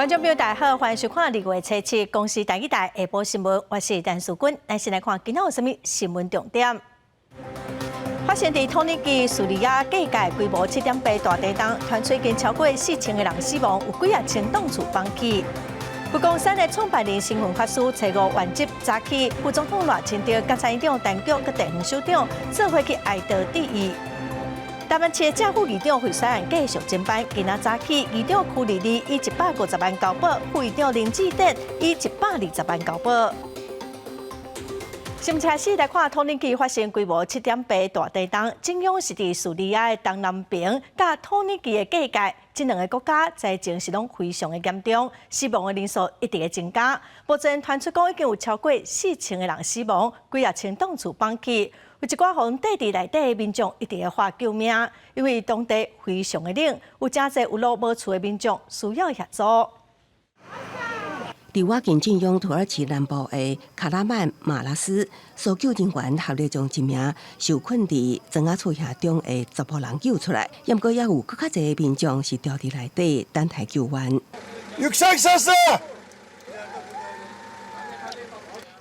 觀眾朋友大家好，歡迎收看2月初7公視台語台下晡新聞，我是陳淑君。咱先來看今仔有啥物新聞重點。發生佇土耳其敘利亞界界規模7.8大地動，傳出已經超過4000個人死亡，有幾仔千棟厝崩去。佛光山的創辦人星雲法師初五圓寂，早起副總統賴清德、監察院長陳菊佮地方首長做伙去哀悼致意。台灣市的正副議長賄選案繼續偵辦，今仔早起議長柯立立以150萬交保，副議長林志典以120萬交保。新聞開始來看，土耳其發生規模7.8大地動，震央是佇敘利亞的東南邊，佮土耳其的界界，這兩个國家災情是攏非常的嚴重，死亡的人數一直咧增加。目前傳出講已經有超過4000個人死亡，幾仔千棟厝崩去。有一寡予人綴佇內底的民眾一直咧喊救命，因為當地非常的冷，有誠濟有路無厝的民眾需要協助。佇倚近震央土耳其南部的卡拉曼馬拉斯，搜救人員合力將一名受困佇磚仔厝瓦中的查埔人救出來，毋過猶有閣較濟民眾是牢佇內底等待救援。 Yüksek sesle!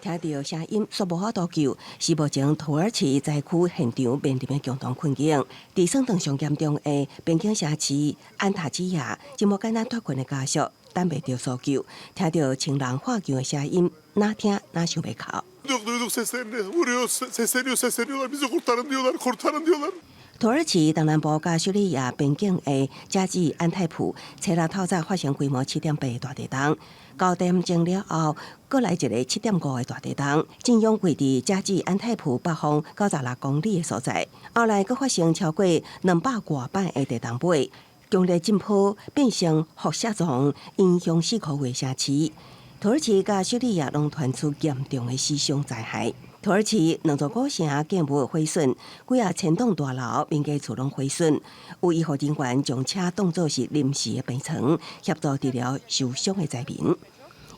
聽著聲音，煞無法度救，是目前土耳其災區現場面臨的共同困境。佇算當上嚴重的邊境城市安塔基亞，這麼簡單脫困的家屬等袂著搜救，聽著親人喊救的聲音，若聽若想欲哭。 Duyduk seslerini, vuruyor, sesleniyor, sesleniyorlar. Bizi kurtarın diyorlar, kurtarın diyorlar. 土耳其東南部佮敘利亞邊境的加濟安泰普，初六透早發生規模7.8的大地動，9點鐘了後，閣來一个7.5的大地動，震央位佇加濟安泰普北方96公里的所在。後來閣發生超過200外擺的地動尾，強烈震波變成輻射狀，影響4個月城市。土耳其佮敘利亞攏傳出嚴重的死傷災害。土耳其兩座古城建物毀損，幾仔千棟大樓、民家厝攏毀損。有醫護人員將車當作是臨時的病床，協助治療受傷的災民。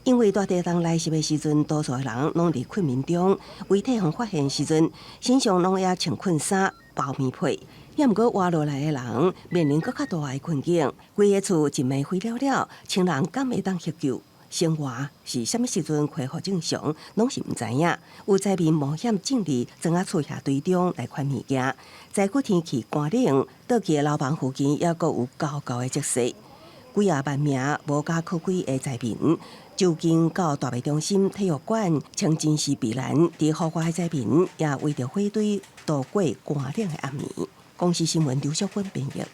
因為大地動來襲的時陣，多數的人攏佇困眠中，遺體予發現時陣，身上攏猶穿困衫、包棉被。猶毋過活落來的人面臨閣較大的困境，規个厝一暝毀了了，親人敢會當獲救？生活是啥物時陣恢復正常，攏是毋知影。有災民冒險進入磚仔厝瓦堆中來看物件。災區天氣寒冷，倒去的樓房附近猶閣有厚厚的積雪。幾仔萬名無家可歸的災民，就近到大麥中心體育館、清真寺避難。佇戶外的災民也圍著火堆度過寒冷的暗暝。公視新聞劉淑芬編譯。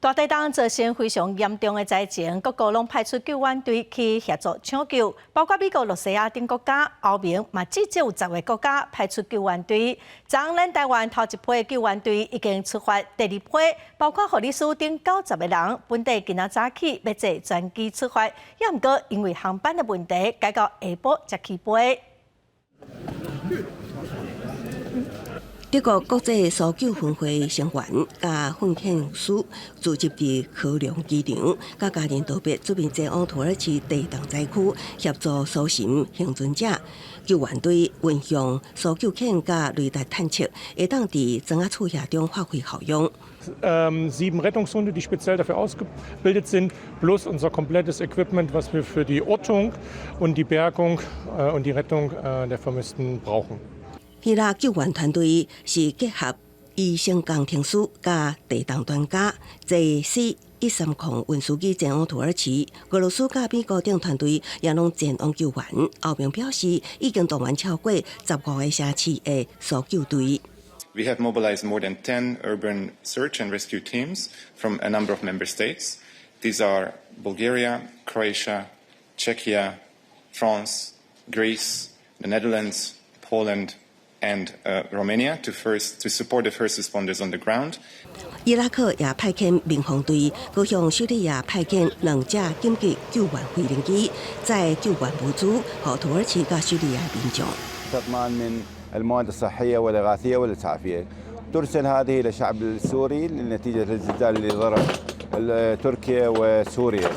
大地動造成非常嚴重的災情，各國攏派出救援隊去協助搶救，包括美國、露西亞等國家、歐盟嘛，至少有10個國家派出救援隊。昨昏咱台灣頭一批救援隊已經出發，第二批包括護理師等90個人，本地今仔早起欲坐專機出發，猶毋過因為航班的問題，改到下晡才起飛。德國國際搜救分會成員佮訓練師聚集佇科隆機場，佮家人道別，準備前往土耳其地動災區協助搜尋倖存者。救援隊運用搜救犬佮雷達探測，會當佇磚仔厝瓦中發揮效用。 Sieben Rettungshunde, die speziell dafür ausgebildet sind, plus unser komplettes Equipment, was wir für die Ortung und die Bergung und die Rettung der Vermissten brauchen. 希臘救援團隊是結合醫生工程師佮地動專家，坐 C-130運輸機前往土耳其。俄羅斯佮美國等團隊也攏前往救援。歐盟表示，已經動員超過15個城市的搜救隊。 We have mobilized more than 10 urban search and rescue teams from a number of member states. These are Bulgaria, Croatia, Czechia, France, Greece, the Netherlands, Poland, and Romania to support the first responders on the ground. 伊拉克也派遣民防隊，閣向敘利亞派遣兩架緊急救援飛行機，載救援物資予土耳其佮敘利亞民眾。 من المواد الصحية والإغاثية والإسعافية ترسل هذه إلى الشعب السوري نتيجة الزلزال اللي ضرب تركيا وسوريا.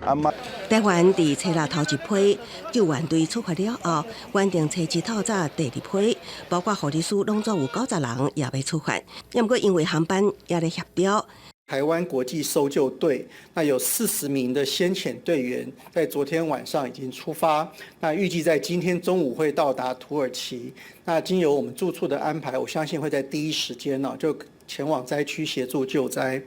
أما 台灣佇初六頭一批救援隊出發了後，原定初七透早第二批，包括護理師攏總有90人也欲出發，毋過因為航班猶咧協調。台灣國際搜救隊，那有40名的先遣隊員，在昨天晚上已經出發，那預計在今天中午會到達土耳其。那經由我們住處的安排，我相信會在第一時間呢就前往災區協助救災。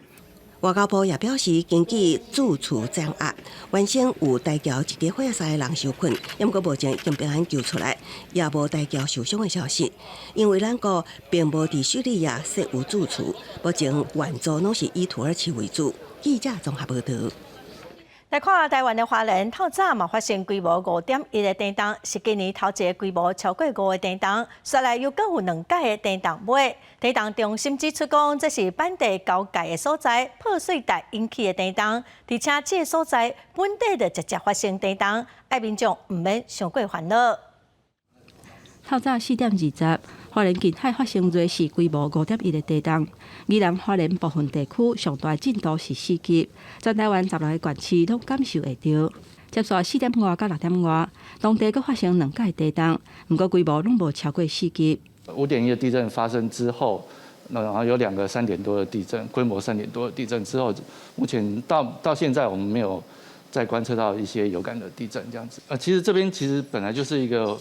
外交部也表示，根據住處掌握，原先有大橋一個火災的人受困，毋過目前已經平安救出來，也無大橋受傷的消息。因為咱國並無佇敘利亞設有駐處，目前援助攏是以土耳其為主。記者綜合報道。來看台灣的花蓮，透早嘛發生規模5.1的地動，是今年頭一个規模超過5的地動。紲來又閣有兩擺的地動尾，地動中心指出講，這是板地交界的所在破碎帶引起的地動，而且這个所在本底就直接發生地動，愛民眾毋免傷過煩惱。透早4點20，花蓮近海發生芮氏規模5.1的地動。宜蘭花蓮部分地區上大震度是4級，全台灣16個縣市攏感受會著。接續4點外到6點外，當地閣發生兩擺地動，毋過規模攏無超過4級。 5.1的地震發生之後，那然後有兩個3點多的地震，規模3點多的地震之後，目前到現在我們沒有再觀測到一些有感的地震，這樣子。其實這邊其實本來就是一個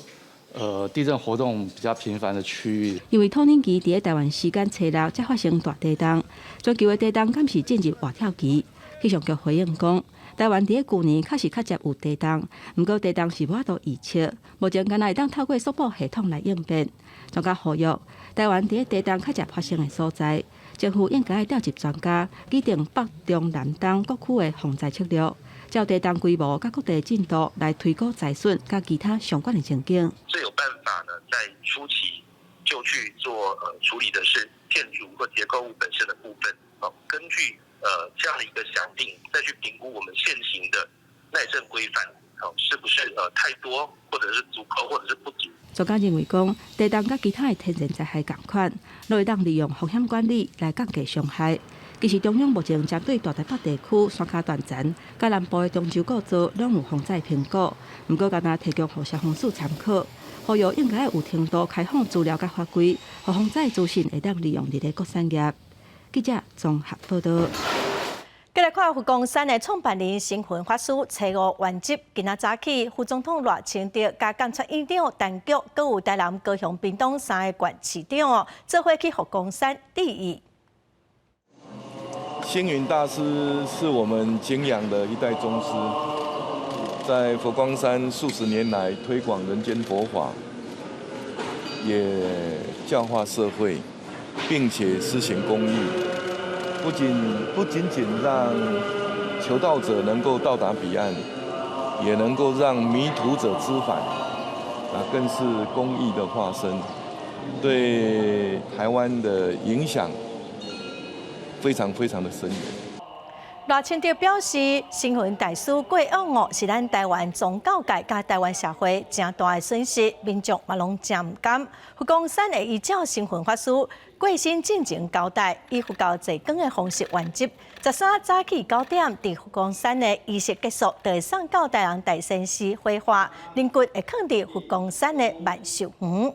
地震活動比較頻繁的區域。因為土耳其佇台灣時間初六才發生大地動，全球的地動敢是進入活跳期。氣象局回應講，台灣佇舊年確實較捷有地動，毋過地動是無法度預測，目前敢若會當透過速報系統來應變。專家呼籲，台灣佇地動較捷發生的所在，政府應該調集專家，擬定北中南東各區的防災策略。照地動規模佮各地震度來推估災損佮其他相關的情景。最有辦法呢，在初期就去做處理的是建築或結構物本身的部分。哦，根據這樣的一個想定，再去評估我們現行的耐震規範，哦，是不是太多，或者是足夠，或者是不足。專家認為講，地動佮其他的天然災害仝款，攏會當利用風險管理來降低傷害。其實中央目前針對大台北地區山跤斷層，佮南部的中洲構造攏有防災評估，毋過干焦提供予消防署參考，呼籲應該有程度開放資料佮法規，予防災資訊會當利用佇咧各產業。記者綜合報道。繼來看佛光山的創辦人星雲法師初五圓寂，今仔早起，副總統賴清德、佮監察院長陳菊，閣有台南、高雄、屏東三个縣市長哦，做伙去佛光山致意。星雲大師是我們敬仰的一代宗師，在佛光山數十年來推廣人間佛法，也教化社會，並且施行公益，不僅僅讓求道者能夠到達彼岸，也能夠讓迷途者知返，啊，更是公益的化身，對台灣的影響非常非常的深遠。賴清德表示，星雲大師過往哦，是咱台灣宗教界佮台灣社會誠大的損失，民眾嘛攏誠毋甘。佛光山會依照星雲法師過身進前交代，以佛教濟光的方式圓寂。13早起9點，佇佛光山的儀式結束，就會送到台南大仙寺火化，靈骨會囥佇佛光山的萬壽園。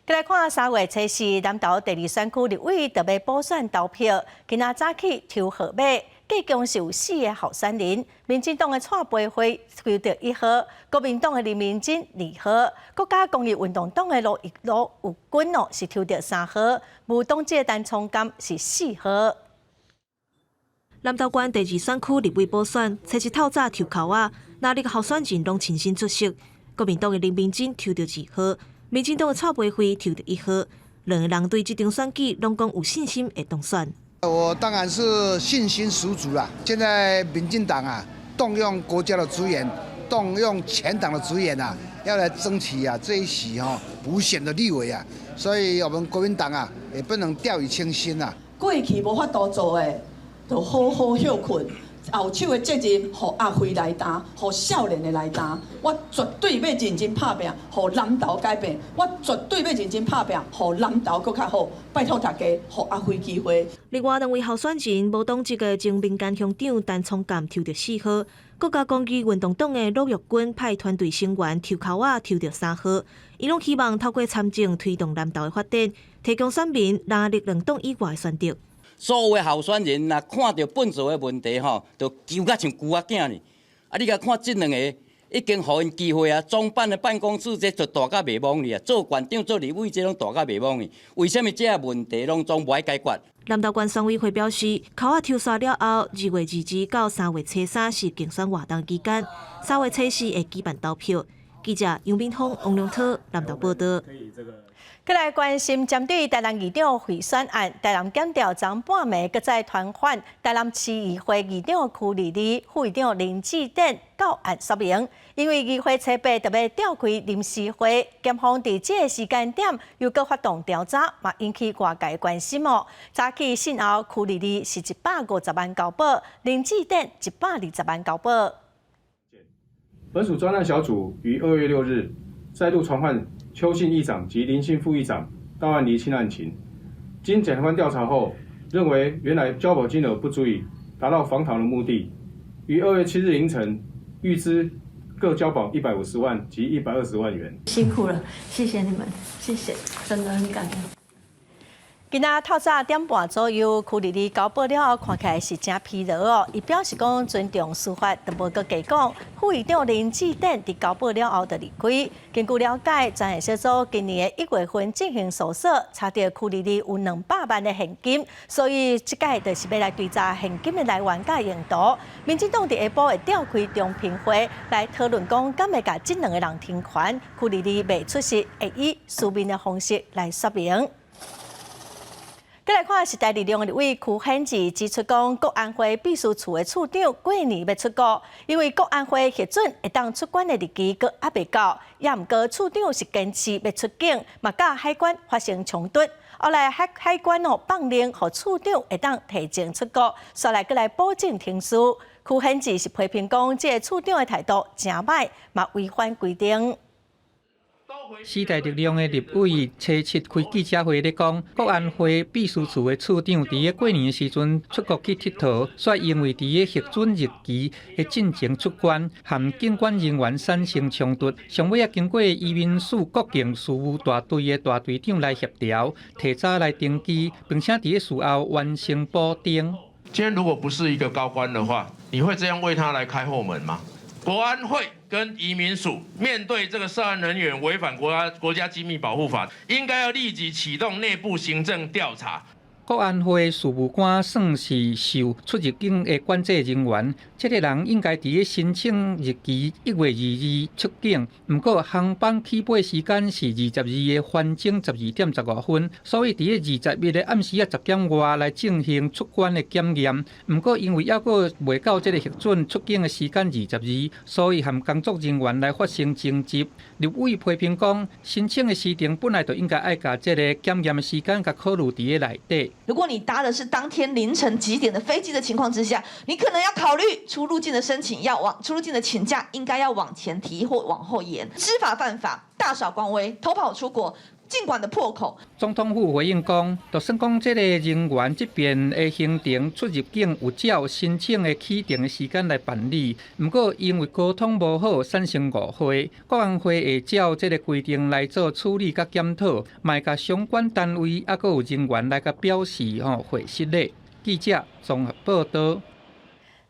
繼來看3月初四，南投第二選區立委就欲補選投票。今仔早起抽號碼，計共是有四个候選人。民進黨的蔡培慧抽著一號，國民黨的林明溱二號，國家公益運動黨的盧有君哦是抽著三號，無黨籍的陳聰甘是四號。南投縣第二選區立委補選，初一透早抽籤仔，六个候選人攏親身出席。國民黨的林明溱抽著二號。民進黨的蔡培慧抽著一號，兩个人對這場選舉攏講有信心會當選。我當然是信心十足啦！現在民進黨啊，動用國家的資源，動用全黨的資源啊，要來爭取啊這一席哈補選的立委啊，所以我們國民黨啊，也不能掉以輕心啊。過去無法度做的，就好好歇睏。後手的責任，予阿輝來擔，予少年的來擔。我絕對欲認真拍拚，予南投改變。我絕對欲認真拍拚，予南投閣較好。拜託大家，予阿輝機會。另外兩位候選人，無黨籍的前民間鄉長陳聰甘抽著四號，國家公益運動黨的盧玉君派團隊成員抽籤仔抽著三號。𪜶攏希望透過參政推動南投的發展，提供選民藍綠兩黨以外的選擇。所有的候選人若看著糞埽的問題吼，就揪甲像龜仔囝呢。啊，你共看這兩个已經予𪜶機會啊，總辦的辦公室這就大甲袂摸去啊，做縣長做立委這攏大甲袂摸去。為啥物這个問題攏總無愛解決？南投縣選委會表示，箍仔抽沙了後，2月22到3月初3是競選活動期間，3月初4會舉辦投票。記者楊敏峰、王良濤南投報道。閣來關心針對台南議長賄選案，台南檢調昨半暝閣再傳喚台南市議會議長區莉莉、副議長林智典到案說明，因為議會初八特別召開臨時會，檢方佇這个時間點又閣發動調查，嘛引起外界關心哦。早起訊後，區莉莉是150萬交保，林智典120萬交保。本署專案小組於2月6日再度傳喚邱姓議長及林姓副議長到案釐清案情。經檢察官調查後，認為原來交保金額不足以達到防逃的目的，於2月7日凌晨諭知各交保150萬及120萬元。辛苦了，謝謝你們，謝謝，真的很感恩。今仔透早點半左右，區莉莉交保了後，看起來是誠疲勞哦。伊表示講尊重司法，就無閣加講。副議長林智典佇交保了後就離開。根據了解，專案小組今年的1月份進行搜索，查著區莉莉有200萬的現金，所以這擺就是欲來追查現金的來源佮用途。民進黨佇下晡會召開中評會來討論，講敢會共這兩个人停權。區莉莉袂出席，會以書面的方式來說明。閣來看時代力量的立委柯顯智指出，講國安會秘書處的處長過年欲出國，因為國安會核准會當出關的日期閣猶未到，也毋過處長是堅持欲出境，嘛佮海關發生衝突。後來海關哦放令，予處長會當提前出國，煞來閣來補正程序。柯顯智是批評講，這个處長的態度誠歹，嘛違反規定。時代力量的立委初七開記者會咧講，國安會秘書處的處長佇咧過年的時陣出國去𨑨迌，煞因為佇咧核准日期的進前出關，和境管人員產生衝突，上尾仔經過移民署國境事務大隊的大隊長來協調，提早來登機，並且佇咧事後完成補丁。今天如果不是一個高官的話，你會這樣為他來開後門嗎？國安會跟移民署面對這個涉案人員違反國家機密保護法，應該要立即啟動內部行政調查。國安會事務官算是受出入境的管制人員，這个人應該佇咧申請日期1月22出境，毋過航班起飛時間是22的凡中12點15分，所以佇咧21的暗時仔10點外來進行出關的檢驗。毋過因為猶閣未到這个核准出境的時間22，所以和工作人員來發生爭執。立委批評講，申請的時程本來就應該愛共這个檢驗的時間共考慮佇咧內底。如果你搭的是當天凌晨幾點的飛機的情況之下，你可能要考慮出入境的申請要往出入境的請假應該要往前提或往後延。知法犯法，大耍官威，偷跑出國，境管的破口。總統府回應講，就算講這个人員這邊的行程出入境有照申請的起程的時間來辦理，毋過因為溝通無好，產生誤會，國安會會照這个規定來做處理佮檢討，嘛會共相關單位猶閣有人員來共表示吼會失禮。記者綜合報道。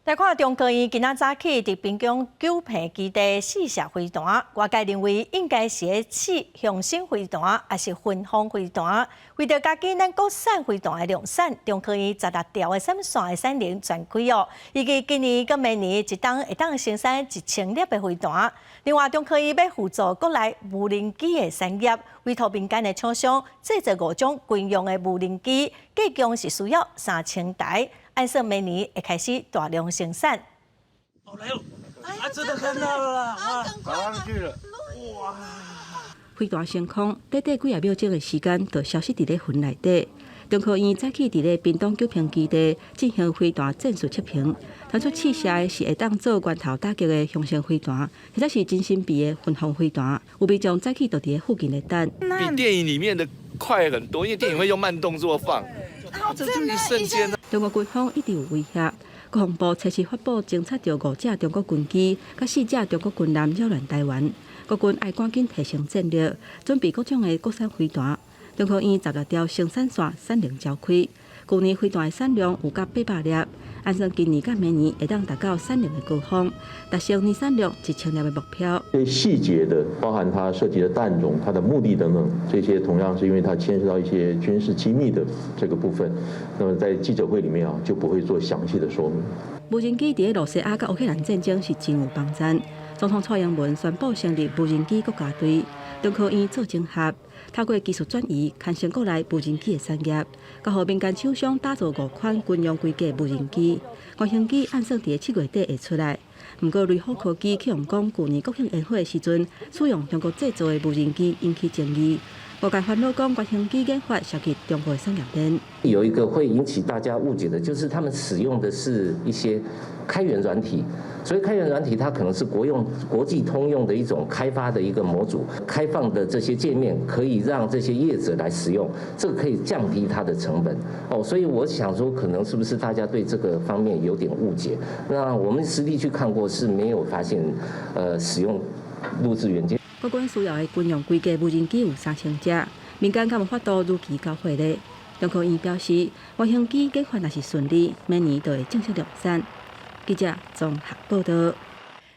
來看中科院今仔早起佇屏東九坪基地試射飛彈，外界認為應該是咧試雄昇飛彈，抑是雲鋒飛彈。為著加緊咱國產飛彈的量產，中科院16條的產線的產能全開哦，預計今年佮明年一冬會當生產1000粒的飛彈。另外，中科院欲輔助國內無人機的產業，委託民間的廠商製作五種軍用的無人機，計共是需要3000台。按算明年會開始大量生產。哦，來嘍！啊，真的看到了啦！哇，跑上去了！哇！飛彈升空，短短幾仔秒鐘的時間，就消失佇咧雲內底。中科院早起佇咧屏東九坪基地進行飛彈戰術測評，當初試射的是會當做源頭打擊的雄昇飛彈，或者是真神秘的雲鋒飛彈。有民眾早起就佇咧附近咧等。比電影裡面的快很多，因為電影會用慢動作放。這就一瞬間。中國軍方一直有威脅，國防部初七發布偵察著五架中國軍機，佮四架中國軍艦擾亂台灣。國軍愛趕緊提升戰力，準備各種的國產飛彈。中科院16條生產線產能召開，舊年飛彈的產量有甲800粒，按算今年佮明年會當達到產量的高峰，達成年產量1000粒的目標。對細節的，包含它涉及的彈種、它的目的等等，這些同樣是因為它牽涉到一些軍事機密的這個部分，那麼在記者會裡面啊，就不會做詳細的說明。無人機佇咧羅西亞佮烏克蘭戰爭是真有幫贊。總統蔡英文宣布成立無人機國家隊，中科院做整合，透過技術轉移，牽升國內無人機的產業，佮予民間廠商打造五款軍用規格無人機。原型機按算佇7月底會出來。毋過雷虎科技去予講，舊年國慶煙火的時陣，使用中國製造的無人機引起爭議。外界煩惱講，原型機研發涉及中國的產業鏈。有一個會引起大家誤解的，就是他們使用的是一些開源軟體。所以開源軟體它可能是國用、國際通用的一種開發的一個模組，開放的這些界面可以讓這些業者來使用，這個可以降低它的成本。哦，所以我想說，可能是不是大家對這個方面有點誤解？那我們實地去看過，是沒有發現，使用錄製元件。國軍需要的軍用規格無人機有3000隻，民間敢有法度如期交貨咧？中科院表示，原型機研發若是順利，明年就會正式量產。記者綜合報道。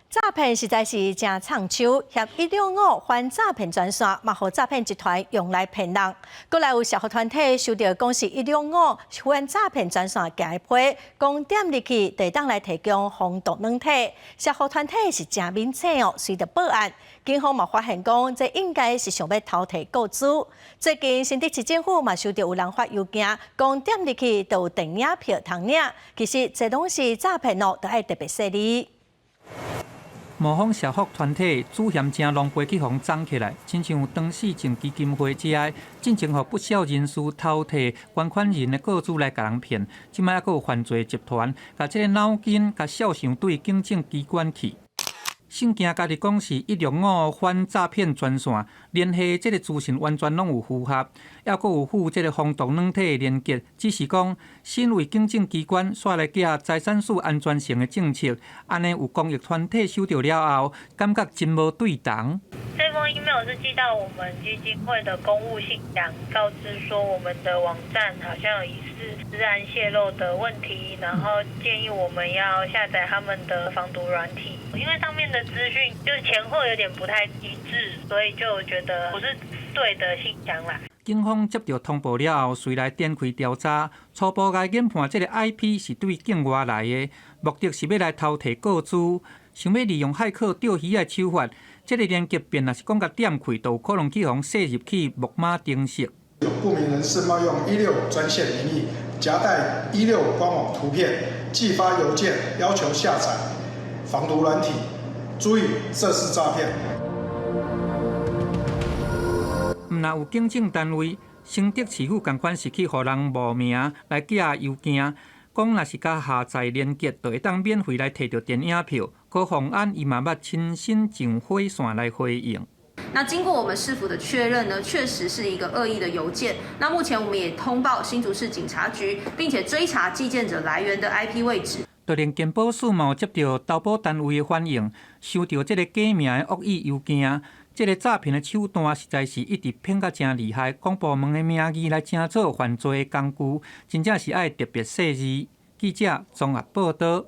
詐騙實在是誠藏手，嫌165反詐騙專線，嘛予詐騙集團用來騙人。閣來有社福團體收著講是165反詐騙專線寄的批，講點入去就會當來提供防毒軟體。社福團體是誠敏醒哦，隨著報案，警方嘛發現講，這應該是想欲偷提個資。最近新竹市政府嘛收著有人發郵件，講點入去就有電影票通領，其實這攏是詐騙哦，著愛特別細膩。模仿社福團體主嫌誠狼狽去予摠起來，親像唐氏症基金會這个，進前予不肖人士偷提捐款人的個資來共人騙，這擺猶閣有犯罪集團，共這个腦筋共肖像對警政機關去。信件家己講是165反詐騙專線，聯繫這个資訊完全攏有符合，猶閣有附這个防毒軟體連結，只是講身為警政機關，煞來寄財產署安全性的政策，按呢有公益團體收著了後，感覺真無對同。這封 email 是寄到我們基金會的公務信箱，告知說我們的網站好像有疑似資安洩露的問題，然後建議我們要下載他們的防毒軟體，因為上面的資訊就是前後有點不太一致，所以就覺得不是對的信箱啦。警方接著通報了後，隨來展開調查，初步來研判這个 IP 是對境外來的，目的是欲來偷提個資，想欲利用駭客釣魚的手法。這个連結便若是講共點開，就有可能去予載入去木馬程式。有不明人士冒用165專線名義，夾帶165官網圖片，寄發郵件要求下載防毒軟體。注意，這是詐騙。毋但有警政單位，新竹市府仝款是去予人冒名來寄郵件，講若是共下載連結，就會當免費來提著電影票。高虹安伊嘛捌親身上火線來回應。那經過我們市府的確認呢，確實是一個惡意的郵件。那目前我們也通報新竹市警察局，並且追查寄件者來源的 IP 位置。就連健保署嘛有接著投保單位的反映，收著這个假名的惡意郵件，這个詐騙的手段實在是一直騙甲誠厲害，公部門的名義來成做犯罪的工具，真正是愛特別細膩。記者綜合報道。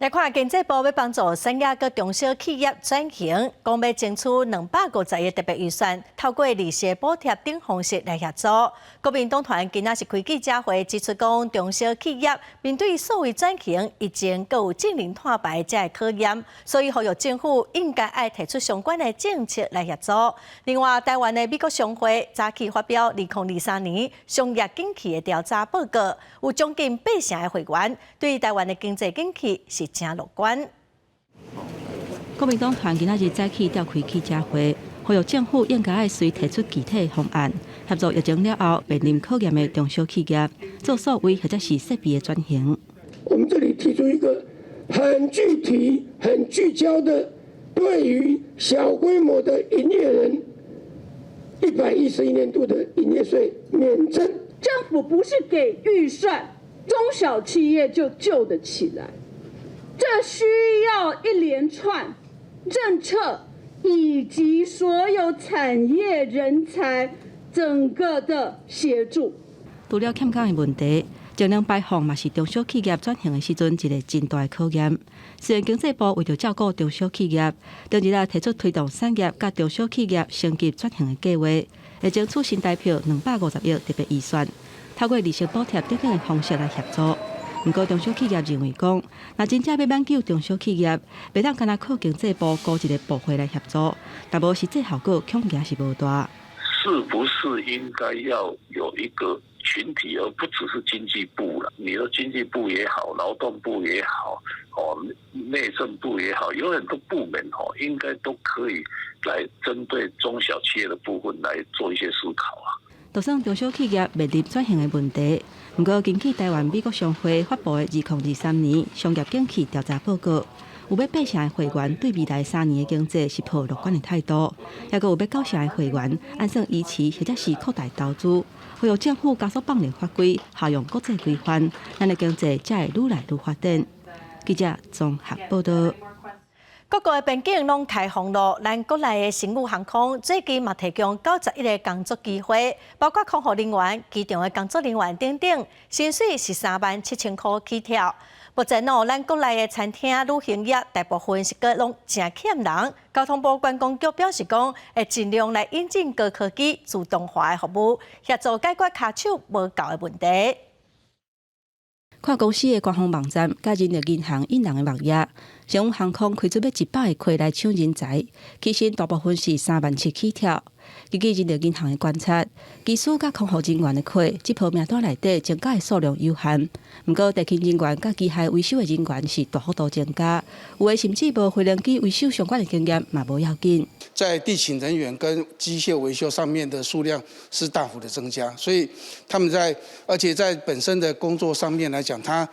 來看經濟部欲幫助產業佮中小企業轉型，講欲爭取250億特別預算，透過利息補貼等方式來協助。國民黨團今仔是開記者會指出，講中小企業面對數位轉型，疫情閣有節能碳排這个考驗，所以呼籲政府應該愛提出相關的政策來協助。另外，台灣的美國商會早起發表2023年商業景氣的調查報告，有將近八成的會員對台灣的經濟景氣是誠樂觀。國民黨團今仔日早起召開記者會，呼籲政府應該愛隨提出具體方案，協助疫情了後面臨考驗的中小企業做數位或者是設備的轉型。我們這裡提出一個很具體、很聚焦的，對於小規模的營業人，111年度的營業稅免徵。政府不是給預算，中小企業就救得起來。這需要一連串政策以及所有產業人才整個的協助。除了欠工的問題，淨零排放嘛是中小企業轉型的時陣一个真大的考驗。雖然經濟部為著照顧中小企業，當日啊提出推動產業佮中小企業升級轉型的計劃，會爭取新台票250億特別預算，透過利息補貼等等的方式來協助。毋過中小企業認為講，若真正欲挽救中小企業，袂當干焦靠經濟部孤一个部會來協助，若無實際效果恐驚是無大。是不是應該要有一個群體，而不只是經濟部了？你說經濟部也好，勞動部也好，哦，內政部也好，有很多部門哦，應該都可以來針對中小企業的部分來做一些思考啊。就算中小企業面臨轉型的問題，毋過根據台灣美國商會發布的2023年商業景氣調查報告，有欲八成的會員對未來3年的經濟是抱樂觀的態度，抑閣有欲9成的會員按算維持或者是擴大投資，呼籲政府加速放寬法規，效用國際規範，咱的經濟才會愈來愈發展。記者綜合報道。各國的邊境攏開放囉，咱國內的星宇航空最近嘛提供91個工作機會，包括空服人員、機場的工作人員等等，薪水是37,000箍起跳。目前哦，咱國內的餐廳、旅行業大部分是閣攏誠欠人。交通部觀光局表示講，會盡量來引進高科技、自動化的服務，協助解決跤手無夠的問題。看公司的官方網站，佮人力銀行引人的網頁，星宇航空開出欲100個缺來搶人才，起薪大部分是3萬7起跳。根據人力銀行的觀察，機師佮空服人員的缺，這波名單內底增加的數量有限。毋過地勤人員佮機械維修的人員是大幅度增加，有的甚至無飛行機維修相關的經驗嘛無要緊。在地勤人員跟機械維修上面的數量是大幅的增加，所以他們在而且在本身的工作上面來講，他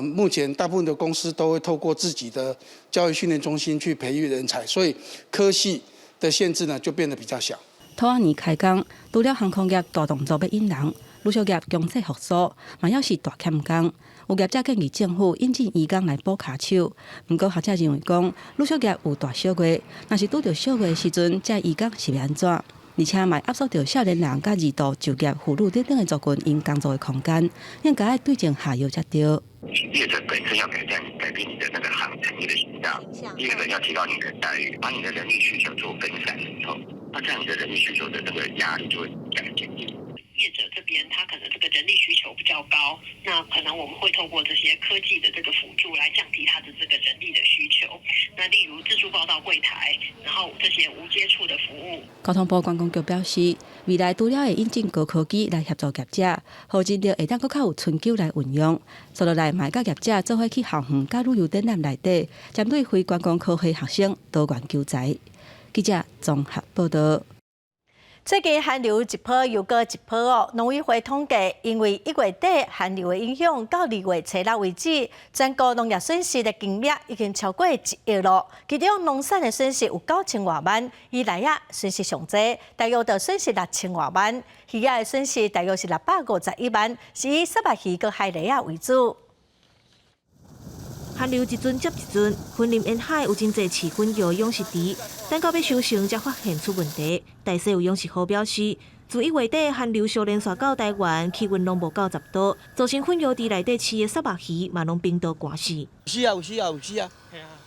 目前大部分的公司都會透過自己的教育訓練中心去培育人才，所以科系的限制呢就變得比較小。兔仔年開工，除了航空業大動作欲引人，旅宿業經濟復甦，嘛猶是大欠工。有業者建議政府引進移工來補跤手，毋過學者認為講，旅宿業有大小月，若是拄著小月的時陣，這移工是欲按怎？而且嘛壓縮著少年人佮二度就業婦女等等的族群𪜶工作的空間，應該愛對症下藥才對。業者本身要改善、改變你的那個行產業的形象，第二個要提高你的待遇，把你的人力需求做分散以後，那這樣你的人力需求的那個壓力就會減低。業者這邊他可能這個人力需求比較高，那可能我們會透過這些科技的這個輔助來降低他的這個人力的需求。那例如自助報到櫃檯，然後這些無接觸的服務。交通部觀光局表示，未來除了會引進高科技來協助業者，予人力會當閣較有春秋來運用。接落來，嘛會佮業者做伙去校園佮旅遊展覽內底，針對非觀光科系學生多元求才。記者綜合報道。最近寒流一波又閣一波哦，農委會統計，因為1月底寒流的影響，到2月初六為止，全國農業損失的金額已經超過1億囉。其中農產的損失有9000外萬，以內仔損失上濟，大約就損失6000外萬；魚仔的損失大約是651萬，是以虱目魚佮海蛎仔為主。寒流一陣接一陣，雲林沿海有真濟飼粉魚養殖池，等到欲收成才發現出問題。大細有養殖戶表示，自1月底寒流相連續到台灣，氣溫攏無到10度，造成粉魚池內底飼的虱目魚嘛攏冰凍寒死。死啊有死啊有死啊！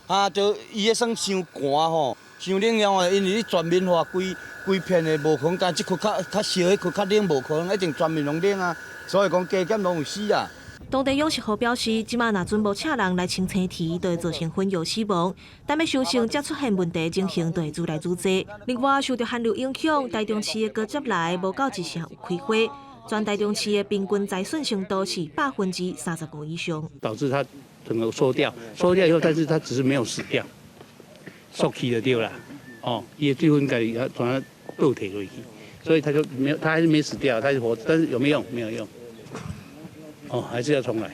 啊，就伊彼算傷寒吼，傷冷了後，因為你全面化規規片的無可能，但這區較較燒，彼區較冷，無可能一定全面攏冷啊，所以講加減攏有死啊。當地養殖戶表示，這馬若準無請人來清青池，就會造成粉魚死亡。等欲收成才出現問題，情形就會愈來愈濟。另外，受著寒流影響，台中市的高捷來無夠一成有開花，全台中市的平均災損程度是35%以上，導致它整個縮掉，縮掉以後，但是它只是沒有死掉，縮起就對啦。哦，伊的水分家己從它倒退落去，所以它就沒有，它還是沒死掉，它是活，但是有沒有用？沒有用。哦，還是要重來，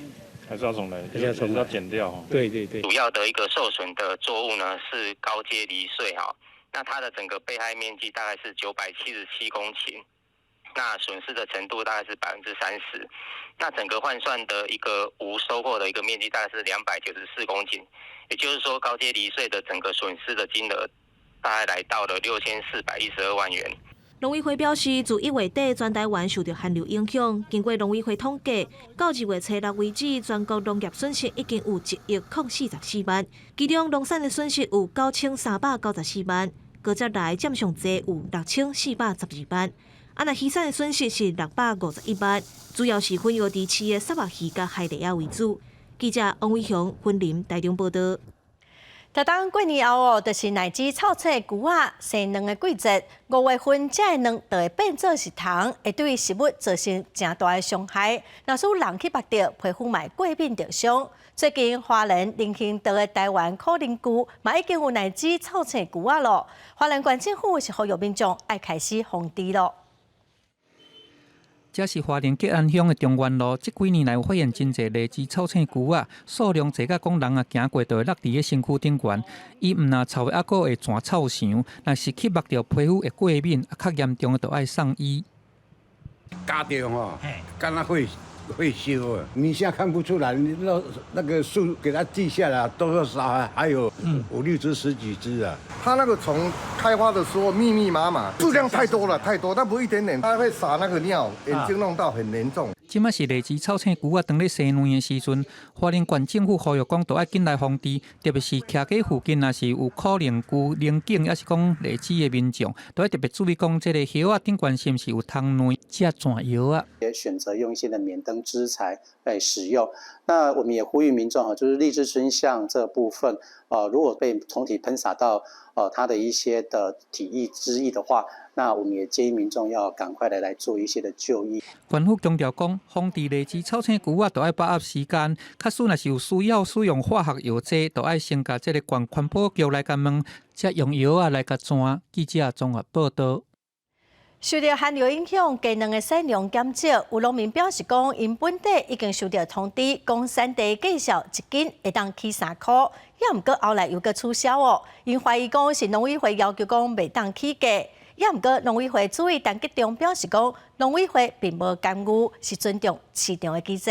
還是要重來，還是要重來，要剪掉。對對對。主要的一個受損的作物呢是高階梨穗哈，那它的整個被害面積大概是977公頃，那損失的程度大概是30%，那整個換算的一個無收穫的一個面積大概是294公頃，也就是說高階梨穗的整個損失的金額大概來到了6412萬元。農委會表示，自1月底全台灣受著寒流影響，經過農委會統計，到2月初6為止，全國農業損失已經有1億零44萬，其中農產的損失有9394萬，閣再來佔上濟有6412萬，啊，若魚產的損失是651萬，主要是混養池飼的虱目魚佮海蛎仔為主。記者王偉雄、雲林、台中報導。逐冬過年後哦，就是荔枝臭青龜仔生卵的季節。5月份，這个卵就會變做是蟲，會對食物造成誠大的傷害。若使人去縛著，皮膚嘛會過敏著傷。最近花蓮人行道的台灣苦靈區嘛已經有荔枝臭青龜仔囉。花蓮縣政府是呼籲民眾愛開始防治囉。這是花蓮吉安鄉的中原路，這幾年來有發現真濟荔枝臭青龜仔，數量濟甲講人啊行過就會落佇咧身軀頂懸。伊毋但臭味，猶閣會傳臭腸，若是去縛著皮膚會過敏，啊較嚴重的就愛送醫。咬著吼，敢若火火燒啊！你現在看不出來，你那個樹給它記下來，多少還有五六隻、十幾隻啊。它那個蟲開花的時候密密麻麻，數量太多了，太多，但不一點點，它會撒那個尿，眼睛弄到很嚴重。這擺是荔枝臭青龜仔當咧生卵的時陣，花蓮縣政府呼籲講，著愛緊來防治，特別是徛家附近，若是有苦靈龜、靈境，抑是講荔枝的民眾，著愛特別注意講，這個葉仔頂懸是毋是有蟲卵，才轉藥仔。也選擇用一些的免燈資材來使用。那我們也呼籲民眾哈，就是荔枝椿象這部分，如果被蟲體噴灑到，它的一些的體液汁液的話，那我們也建議民眾要趕快的來做一些的就醫。縣府強調講，防治荔枝臭青龜仔，著愛把握時間。假使若是有需要使用化學藥劑，著愛先共這个縣環保局來共問，才用藥仔來共轉。記者綜合報導。受著寒流影響，雞卵的產量減少。有農民表示講，𪜶本地已經收到通知，講產地價數一斤會當起3箍，猶毋過後來又閣取消哦。𪜶懷疑講是農委會要求講袂當起價，猶毋過農委會主委陳吉仲表示講，農委會並無干預，是尊重市場的機制。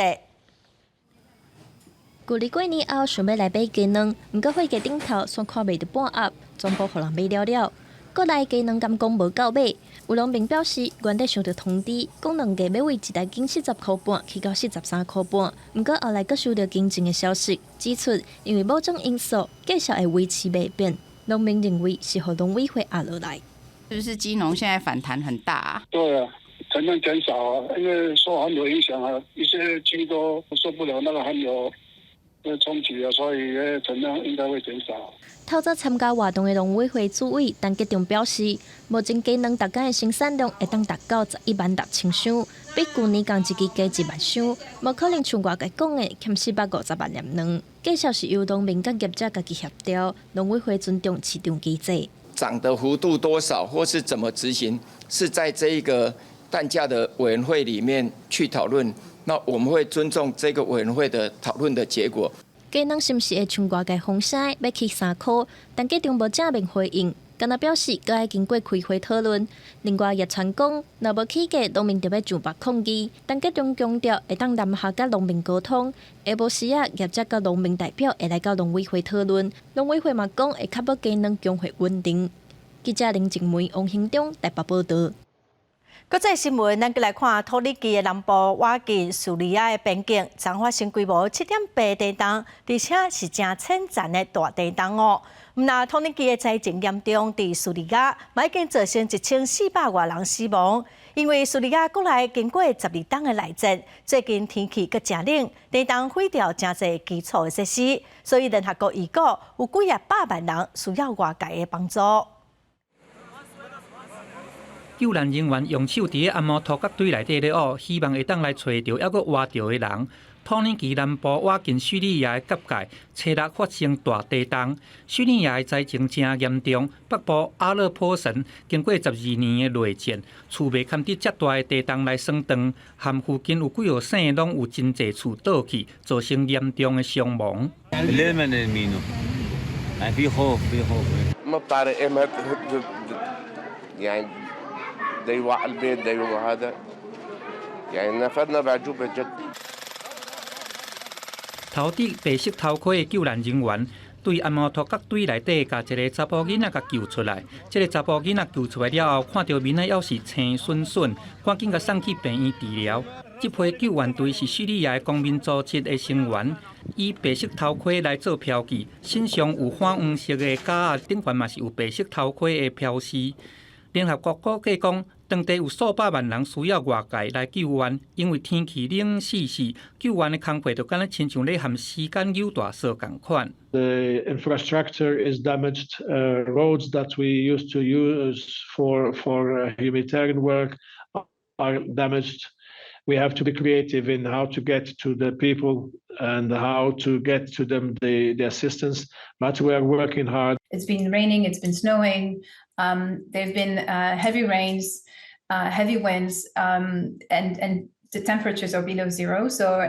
舊年過年後想欲來買雞卵，毋過貨架頂頭煞看袂著半盒，全部予人買了了。閣來雞卵敢講無夠買，有農民表示，原底收著通知，講卵價欲為一公斤40箍半起到43箍半，毋過後來閣收著更正的消息，指出因為某種因素，價數會維持袂變。農民認為是予農委會壓落來。是不是雞農現在反彈很大啊？對啊，產量減少啊，因為受寒流影響啊，一些雞都受不了那個寒流的衝擊啊，所以產量應該會減少。透早參加活動的農委會主委陳吉仲表示，目前雞卵逐工的生產量會當達到11萬6千箱，比舊年仝一期加1萬箱，無可能像外界講的欠450萬粒卵。價數是由農民佮業者家己協調，農委會尊重市場機制。漲的幅度多少，或是怎麼執行，是在這一個蛋價的委員會裡面去討論。那我們會尊重這個委員會的討論的結果。雞卵是毋是會像外界風聲欲起3箍？陳吉仲無正面回應，干焦表示閣愛經過開會討論。另外，也傳講若無起價，農民就欲上北抗議。陳吉仲強調會當南下佮農民溝通，下晡時仔業者佮農民代表會來到農委會討論。農委會嘛講會確保雞卵供貨穩定。記者林靜梅、王興中台北報導。國際新聞，咱閣來看土耳其的南部倚近敘利亞的邊境，昨發生規模7.8地動，而且是誠淺層的大地動哦。毋但土耳其的災情嚴重，佇敘利亞嘛已經造成1400外人死亡。因為敘利亞國內經過12冬的內戰，最近天氣閣誠冷，地動毀掉誠濟基礎的設施，所以聯合國預估有幾仔百萬人需要外界的幫助。救難人員用手佇咧紅毛塗角堆內底咧挖，希望會當來揣著猶閣活著的人。土耳其南部倚近敘利亞的邊界，初六發生大地動，敘利亞的災情誠嚴重。北部阿勒頗城經過12年的內戰，厝袂堪得遮大的地動來損斷，和附近有幾號省攏有真濟厝倒去，造成嚴重的傷亡。 ده يوقع البيت ده يوقع هذا يعني نفدنا بعجوبة جد 頭戴白色頭盔的救難人員，對按摩托角堆內底，共一个查埔囡仔共救出來。這个查埔囡仔救出來了後，看著面仔猶是青恂恂，趕緊共送去病院治療。這批救援隊是敘利亞公民組織的成員，以白色頭盔來做標記，身上有粉黃色的夾仔，頂懸嘛是有白色頭盔的標示。聯合國估計講，當地有數百萬人需要外界來救援，因為天氣冷死死，救援的工課就敢若親像咧和時間扭大索仝款。 The infrastructure is damaged. Roads that we used to use for humanitarian work are damaged. We have to be creative in how to get to the people and how to get to them the assistance. But we are working hard. It's been raining, it's been snowing. There've been heavy rains, heavy winds, and the temperatures are below zero. So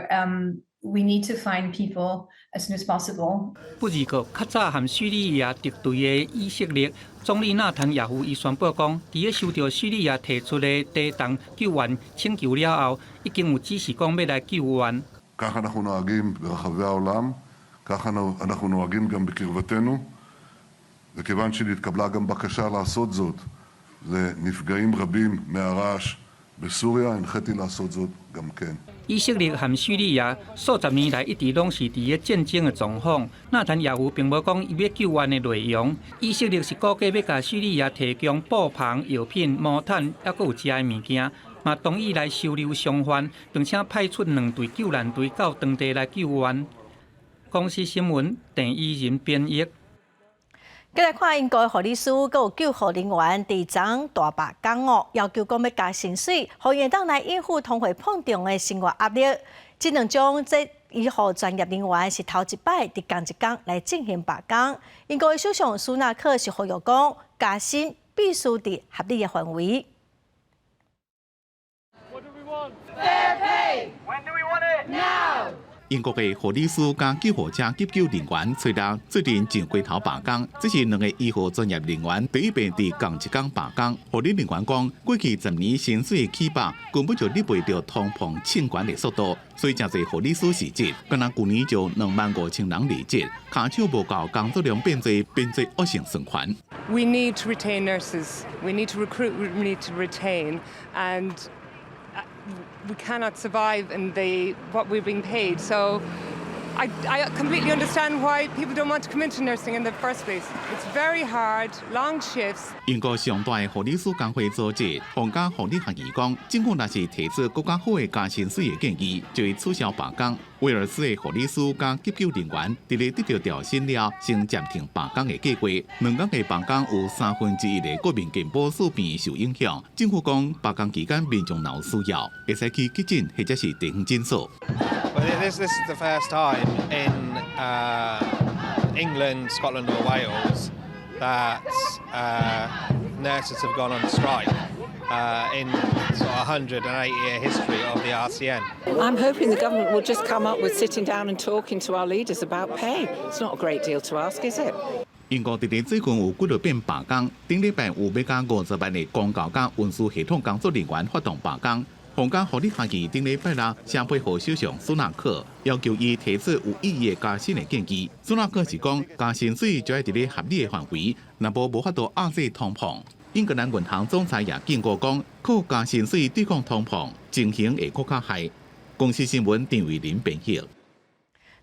we need to find people as soon as possible. 不二個較早和敘利亞敵對的以色列總理納坦雅胡伊宣布講，佇咧收著敘利亞提出的地動救援請求了後，已經有指示講欲來救援。 ככה אנחנו נוהגים ברחבי העולם, ככה אנחנו נוהגים גם בקרבתנו, וכיוון שנתקבלה גם בקשה לעשות זאת לנפגעים רבים מהרעש בסוריה, הנחיתי לעשות זאת גם כן. 以色列和敘利亞數十年來一直攏是佇咧戰爭的狀況。納坦雅胡並無講伊欲救援的內容。以色列是估計欲共敘利亞提供布棚、藥品、毛毯，猶閣有食的物件，嘛同意來收留傷患，並且派出兩隊救難隊到當地來救援。公視新聞鄭伊仁編譯。繼來看英國的護理師閣有救護人員佇昨大罷工哦，要求講欲加薪水，予𪜶會當來應付通貨膨脹的生活壓力。這兩種這醫護專業人員是頭一擺佇仝一工來進行罷工。英國的首相蘇納克是呼籲講，加薪必須佇合理的範圍。 What do we want? Fair pay. When do we want it? Now. 英國的護理師佮救護車急救人員，初六最近上街頭罷工。這是兩个醫護專業人員第一遍佇仝一工罷工。護理人員講，過去10年薪水起幅根本就追袂著通膨衝懸的速度，所以誠濟護理師辭職。敢若舊年就25,000人離職，跤手無夠，工作量變濟，變做惡性循環。 We need to retain nurses. We need to recruit. We need to retain, and we cannot survive in the what we're being paid. So I completely understand why people don't want to come into nursing in the first place. It's very hard, long shifts. 英國上大的護理師工會組織皇家護理學院講，政府若是提出閣較好的加薪水的建議，就會取消罷工。威爾斯的護理師佮急救人員佇咧得著調薪了，先暫停罷工的計劃。兩工的罷工有1/3的國民健保數病受影響。政府講罷工期間民眾若有需要，會使去急診或者是地方診所。 Well, this is the first time in England, Scotland, or Wales that nurses have gone on strike in sort of 108-year history of the RCN. I'm hoping the government will just come up with sitting down and talking to our leaders about pay. It's not a great deal to ask, is it? 英國佇咧最近有幾落遍罷工，頂禮拜有欲共50萬的公交佮運輸系統工作人員發動罷工。皇家護理學院頂禮拜六寫批予首相蘇納克，要求伊提出有意義的加薪的建議。蘇納克是講加薪水就愛佇咧合理的範圍，若無無法度壓制通膨。英格蘭銀行總裁也警告講，靠加薪水對抗通膨，情形會閣較害。公視新聞陳慧琳編譯。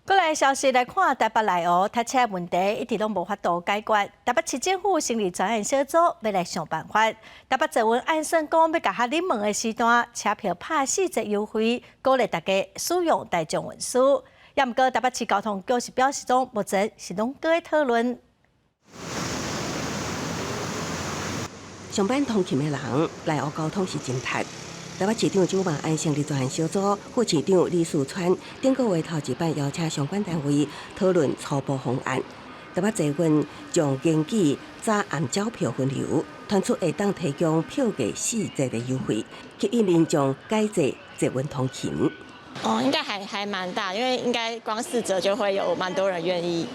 過來消息來看，台北內湖塞車問題一直攏無法度解決。台北市政府成立專案小組，欲來想辦法。台北捷運按算講，欲共較冷門的時段，車票拍四折優惠，鼓勵大家使用大眾運輸。也毋過台北市交通局是表示講，目前是攏閣咧討論。上班通勤的人，內湖交通是真塞。台北市長蔣萬安成立專案小組，副市長李四川頂個月頭一擺邀請相關單位討論初步方案。台北捷運將根據早暗繳票分流，推出會當提供票價四折的優惠，吸引民眾改坐捷運通勤。哦，應該還蠻大，因為應該光四折就會有蠻多人願意，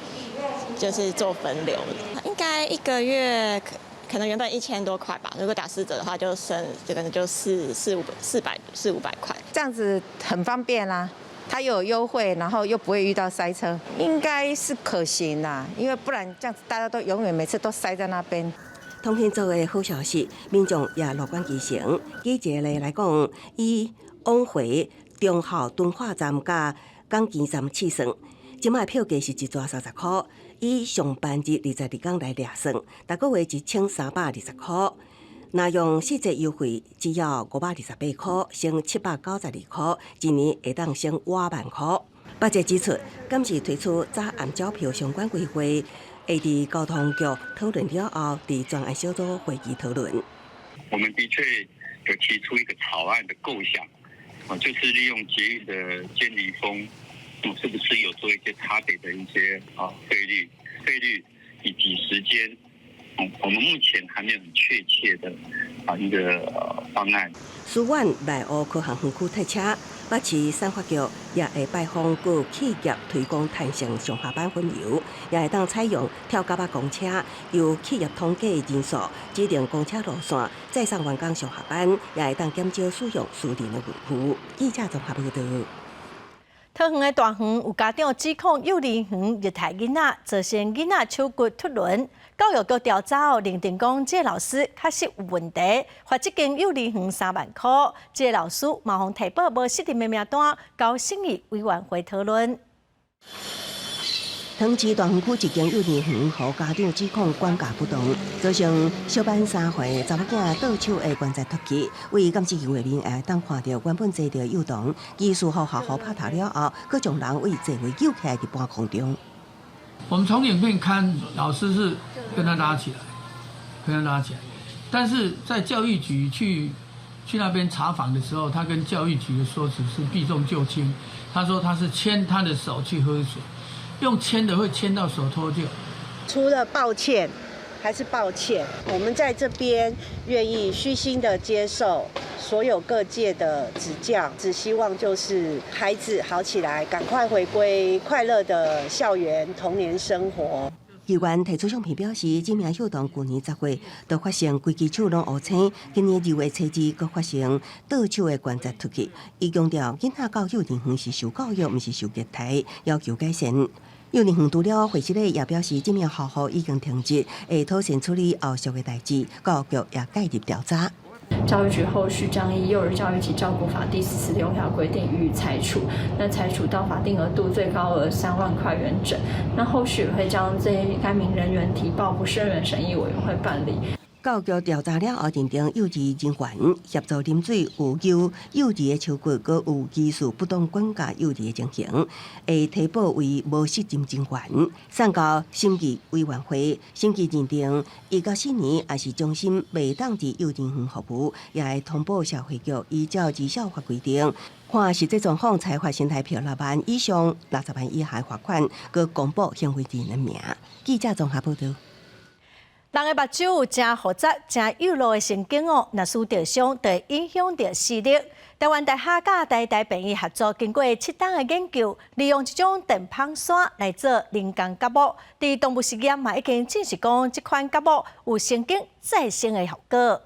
就是做分流。應該一個月可能原本1000多塊吧，如果打四折的話，就剩就可能就四四五四百四五百塊。這樣子很方便啦，它又有優惠，然後又不會遇到塞車，應該是可行啦。因為不然這樣子大家都永遠每次都塞在那邊。通勤族的好消息，民眾也樂觀其成。以這個例來講，以往回忠孝敦化站佮港墘站試算，這擺票價是一逝30箍。以上班日22工來量算，逐個月1320箍。若用四折優惠，只要528箍，省792箍，一年會當省外萬箍。巴捷指出，今次推出早暗繳票相關規劃，會佇交通局討論了後，佇專案小組會議討論。我們的確有提出一個草案的構想，啊，就是利用捷運的監理峰，是不是有做一些差別的一些啊費率、費率以及時間？我們目前還沒有很確切的啊一個方案。書院內湖科學園區退車，北市產發局也會拜訪各企業推廣彈性上下班分流，也會當採用跳蛤仔公車，由企業統計人數指定公車路線，載送員工上下班，也會當減少使用私人的運具。記者綜合報導。桃園的大園有家長指控幼兒園虐待囡仔，造成囡仔手骨脫輪。教育局調查後認定講，這个老師確實有問題，罰這間幼兒園3萬箍。這个老師嘛予提報無適任的名單，交審議委員會討論。桃園市大園區一間幼兒園，予家長指控管教不當，造成小班3歲查某囝倒手的關節脫去。對監視鏡畫面會當看著原本坐著幼童，技師予校護拍頭了後，閣將人對座位揪起來佇半空中。我們從影片看，老師是跟他拉起來，跟他拉起來，但是在教育局去那邊查訪的時候，他跟教育局的說辭是避重就輕，他說他是牽他的手去喝水。用牽的會牽到手脫臼。除了抱歉，還是抱歉。我們在這邊願意虛心的接受所有各界的指教，只希望就是孩子好起來，趕快回歸快樂的校園童年生活。議員提出相片表示，這名幼童舊年10月就發生規支手攏烏青，今年2月初2閣發生倒手的關節脫去。伊強調，囡仔到幼兒園是受教育，毋是受虐待，要求改善。幼兒園除了會室咧，也表示這名校護已經停職，會妥善處理後續的代誌。教育局也介入調查。教育局後續將依《幼兒教育及照顧法》第46條規定予以裁處。那裁處到法定額度最高額3萬塊元整。那後續會將這該名人員提報不適任審議委員會辦理。教育局調查了後，認定幼兒人員協助啉水有揪幼兒的手骨，閣有疑似不當管教幼兒的情形，會提報為無適任人員，送交審議委員會審議認定，1到4年抑是終身袂當佇幼兒園服務，也會通報社會局依照兒少法規定，看實際狀況裁罰新台票6萬以上60萬以下罰款，閣公布行為人的名。記者綜合報導。人的目睭有誠複雜、誠幼路的神經哦，若受著傷，就會影響著視力。台灣大學佮台大病院合作，經過7冬的研究，利用這種電紡線來做人工角膜。佇動物實驗嘛，已經證實講，這款角膜有神經再生的效果。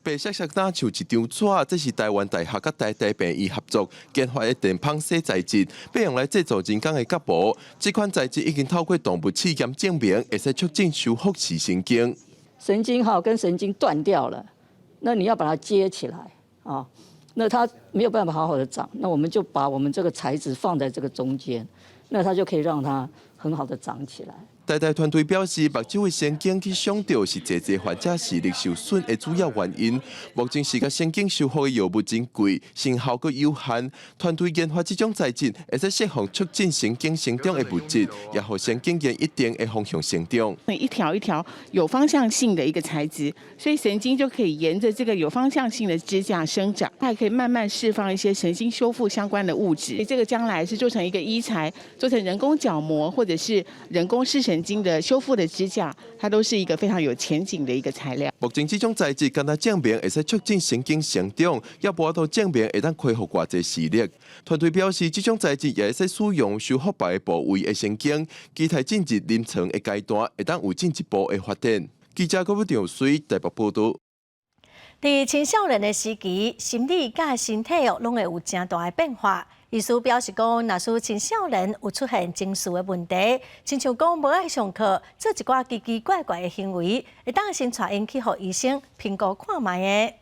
白色色若像一張紙，這是台灣大學佮台大病院合作研發的電紡紗材質，欲用來製造人工的角膜。這款材質已經透過動物試驗證明，會使促進修復視神經。神經哈跟神經斷掉了，那你要把它接起來啊，那它沒有辦法好好的長，那我們就把我們這個材質放在這個中間，那它就可以讓它很好的長起來。台大團隊表示，目睭的神經去傷著是濟濟患者視力受損的主要原因。目前視覺神經修復的藥物真貴，成效閣有限。團隊研發這種材質，會使釋放促進神經生長的物質，也予神經沿一定的方向生長。一條一條有方向性的一個材質，所以神經就可以沿着這個有方向性的支架生長，它還可以慢慢釋放一些神經修復相關的物質。這個將來是做成一個醫材，做成人工角膜或者是人工視神經的修復的支架，它都是一個非常有前景的一個材料。目前這種材質敢若證明會使促進神經生長，也無法度證明會當恢復偌濟視力。團隊表示，這種材質也會使使用修復別个部位的神經，期待進入臨床的階段，會當有進一步的發展。記者郭武水台北報導。佇青少年的時期，心理佮身體哦，攏會有誠大的變化。醫師表示講，若是青少年有出現情緒的問題，親像講無愛上課，做一寡奇奇怪怪的行為，會當先帶𪜶去予醫生評估看覓的。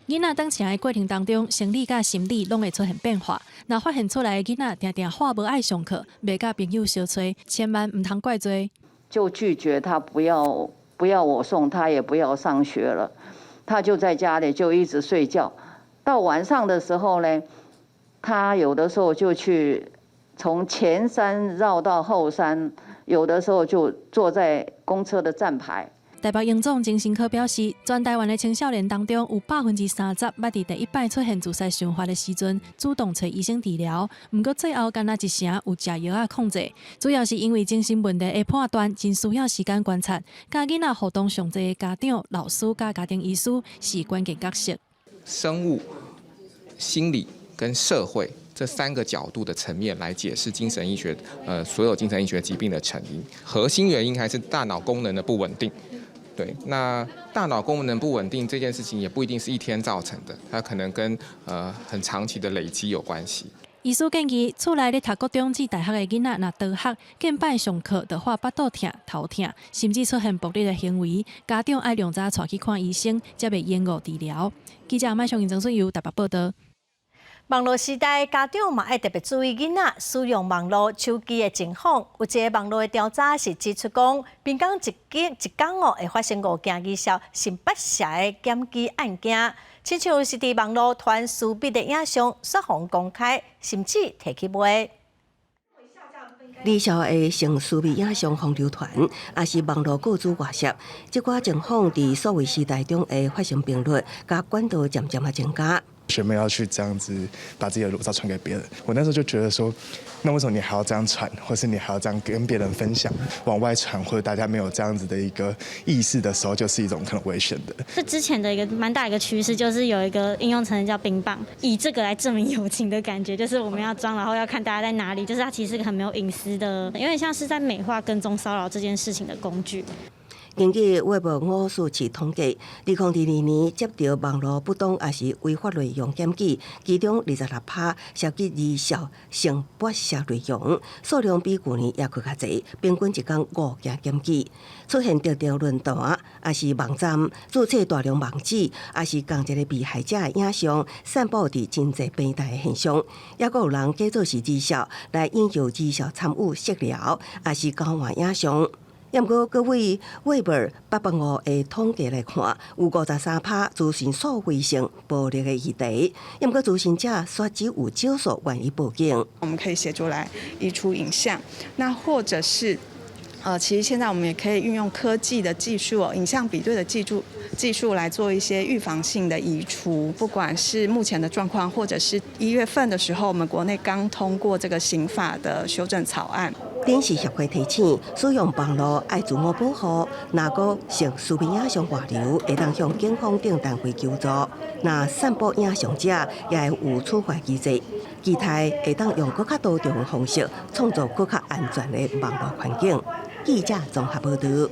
囡仔長成的過程當中，生理佮心理攏會出現變化。若發現厝內的囡仔定定話無愛上課，袂佮朋友相揣，千萬毋通怪罪。就拒絕他不要不要我送，他也不要上學了，他就在家裡就一直睡覺。到晚上的時候呢，他有的時候就去從前山繞到後山，有的時候就坐在公車的站牌。台北榮總精神科表示，全台灣的青少年當中，有30%捌佇第一擺出現自殺想法的時陣，主動揣醫生治療。毋過最後，干焦一成有食藥仔控制，主要是因為精神問題的判斷真需要時間觀察，佮囡仔互動上濟的家長、老師佮家庭醫師是關鍵角色。生物、心理跟社會這三個角度的層面來解釋精神醫學，所有精神醫學疾病的成因，核心原因還是大腦功能的不穩定。對，那大腦功能不穩定這件事情也不一定是一天造成的，它可能跟很長期的累積有關係。醫師建議，厝內咧讀國中至大學的囡仔，若逃學、見擺上課就話腹肚疼、頭疼，甚至出現暴力的行為，家長愛量早帶去看醫生，才袂延誤治療。記者麥尚英、曾順友台北報道。網路時代，家長嘛愛特別注意囡仔使用網路手機的情況。有一个網路的調查是指出講，平均一日一工哦會發生五件兒少性剝削的檢舉案件，親像是佇網路傳私密的影像，煞予人公開，甚至提去賣。兒少的性私密影像予流傳，抑是網路個資外洩，這寡情況佇數位時代中的發生頻率，佮管道漸漸仔增加。為什麼要去這樣子把自己的裸照傳給別人？我那時候就覺得說，那為什麼你還要這樣傳，或是你還要這樣跟別人分享，往外傳，或者大家沒有這樣子的一個意識的時候，就是一種可能危險的。這之前的一個蠻大一個趨勢，就是有一個應用程式叫冰棒，以這個來證明友情的感覺，就是我們要裝，然後要看大家在哪裡，就是它其實是個很沒有隱私的，有點像是在美化跟蹤騷擾這件事情的工具。根據衛報五四七統計，2022年接著網路不當抑是違法內容檢舉，其中26%涉及兒少性剝削內容，數量比舊年猶閣較濟，平均一工五件檢舉。出現特定論壇，抑是網站註冊大量網址，抑是仝一個被害者的影像散布佇真濟平台的現象，猶閣有人假做是兒少來引誘兒少參與色療，抑是交換影像。毋過，各位衛報885的統計來看，有53%資訊數位性暴力的議題。毋過，諮詢者煞只有少數願意報警。我們可以協助來移除影像，那或者是，其實現在我們也可以運用科技的技術哦，影像比對的技術來做一些預防性的移除。不管是目前的狀況，或者是1月份的時候，我們國內剛通過這個刑法的修正草案。電視協會提醒，使用網路愛自我保護，若閣性私密影像外流，會當向警方等單位求助。若散布影像者，也會有處罰機制。期待會當用閣較多種方式，創造閣較安全的網路環境。記者綜合報導。